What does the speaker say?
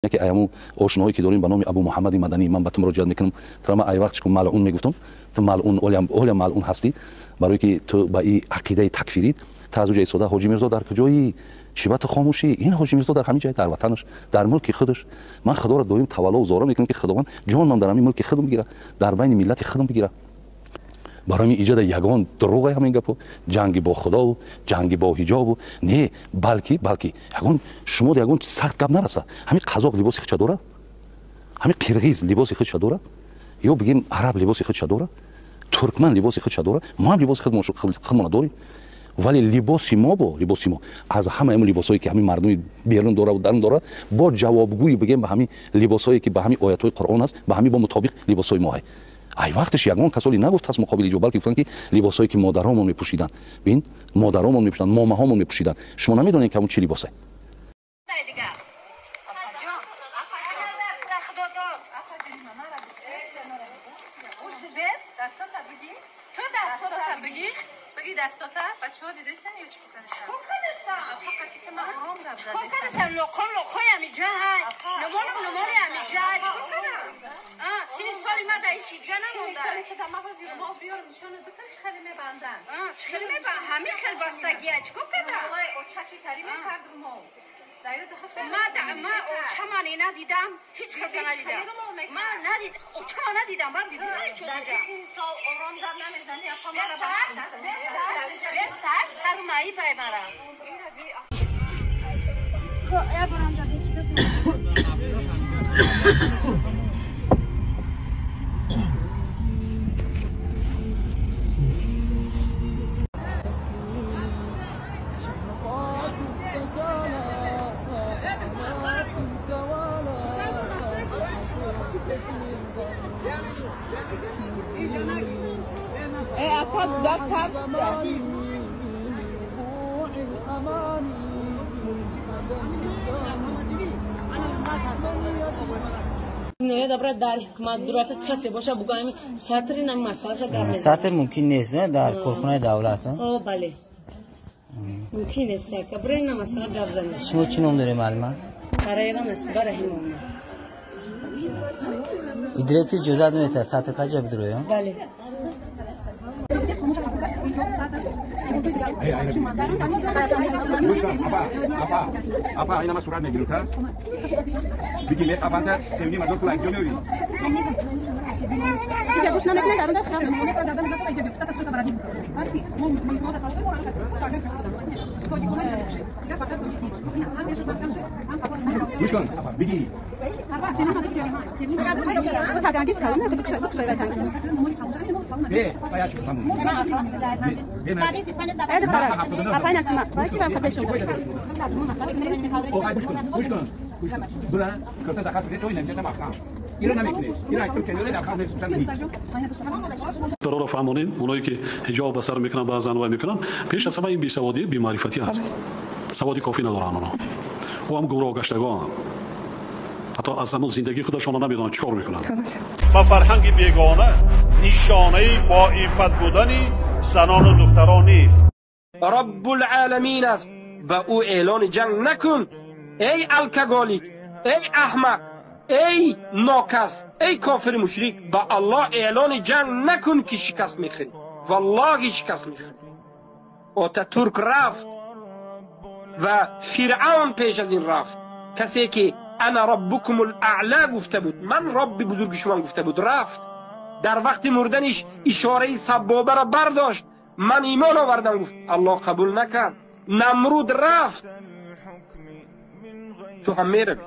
Яке аяму ошноҳое ки дорем ба номи Абу Муҳаммади Маданӣ, ман ба ту муроҷиат мекунам. Тура ман ай вақт ку малъун мегуфтам, ту малъун олям малъун ҳастӣ, барое ки ту ба и ақидаи такфирӣ ту аз уҷа истода. Ҳоҷи Мирзо дар куҷоӣ? Чӣ ба ту хомӯшӣ? Ин Ҳоҷи Мирзо дар ҳамин ҷай, дар ватанаш, дар мулки худаш. Ман Худоро доим тавалло зора мекунам, ки Худованд ҷонам дар ҳамин мулки худам бигира, дар байни миллати худам бигира. Барои ин иҷода ягон дурӯғе ҳамин гапо, ҷанги бо Худову ҷанги бо ҳиҷобу не, балки ягон шумо ягон сахт гап нараса. Ҳамин қазоқ либоси худша дорад, ҳамин қирғиз либоси худша дорад, ё бигем араб либоси худша дорад, туркман либоси худша дорад, мо ҳам либоси худмона дорем, вале либоси мо бо либоси мо аз ҳамаи ҳамин либосҳое ки ҳамин мардуми берун дорад ва дарун дорад, бо ҷавобгӯи бигем ба ҳамин либосҳое ки ба ҳамин оятҳои Қуръон аст, ба ҳамин бо мутобиқ либосҳои мо ҳай. Ай вақташ ягон касоли нагуфт ҳаст муқобили ҷо, балки гуфтанд, ки либосҳое ки модаромон мепӯшиданд, бин, модаромон мепӯшиданд, момаҳомон мепӯшиданд. Шумо намедонед, ки ҳамон чӣ либосе. Дастота бачаҳо дидастан ё чӣ кардастан? Чӣ кардастан? Фақат ки ман ором гап задастам. Чӣ кардастан? Лоқон лоқои ҳамиҷа ҳай. Нумонам нумони ҳамиҷа ҳай. Чӣ кардам? Сини соли ма дар ҳеҷ дига намонда. Сини соли ту дар ман ҳозир мо биёрам нишонат бикун, чӣ хеле мебанданд. Чӣ хеле мебанданд? Ҳамин хел бастагия. Чӣ кардам? Валлоҳи оча чӣ тари мекардум мо. Ма очама надидам, ҳеҷ каса надидам. Ман надид, очама надидам, ман бибинам чӣ дидам. Дар сини сол ором гап намезанӣ, апа мара. Бестар, сармаи бай мара. Я барам да бечи. Дар ҳукумат касе боша бугӯям, сатри нам масъалаша гап мезанам. Сатр мумкин нест, не, дар корхонаи давлат? О, бале, мумкин нест. Барои ина масъала гап занем. Шумо чӣ ном доред, муаллима? Қараева Насиба Раҳимовна. Директор иҷозат наметиҳад сатр каҷа бидроям? Бале. Апа, ина ма сурат мегирам, та? Биги леқафанта севни мазор пул анҷо меёрӣ. Гӯш кун, апа, биги. Бе, баяч фаҳмон. Бе, Апай Насима, чӣ вам капечон? Оғай, гӯш кун, гӯш кун, гӯш кун. Бура, кӯрта заказ кунед, то ина меҷа мафҳам. Иро намекунед. Иро ту ченёре дар хавз нест. Дароро фаҳмонем, оное ки ҳиҷоб ба сар мекунанд, баъзан вай мекунанд, пеш аз ҳама ин бесаводӣ, бемаърифатӣ аст. Саводи кофӣ надоранд онҳо. Ӯ ҳам гумроҳ гаштагон. Ҳатто аз ҳамон зиндагии худашон намедонанд чӣ кор мекунанд. Ба фарҳанги бегона нишонаи боифат будани занону духтарон нест. Раббулъаламин аст, ба ӯ эълони ҷанг накун. Эй алкоголик, эй аҳмақ, эй нокас, эй кофири мушрик, ба Аллоҳ эълони ҷанг накун, ки шикаст мехӯрӣ. Валлоҳи шикаст мехӯрӣ. Отатурк рафт ва Фиръавн пеш аз ин рафт. Касе ки ана раббукум аъла гуфта буд, ман робби бузурги шумо гуфта буд, рафт. Дар вақти мурданиш ишораи саббобаро бардошт. Ман имон овардам гуфт, Аллоҳ қабул накард. Намруд рафт. Ту ҳам меравӣ.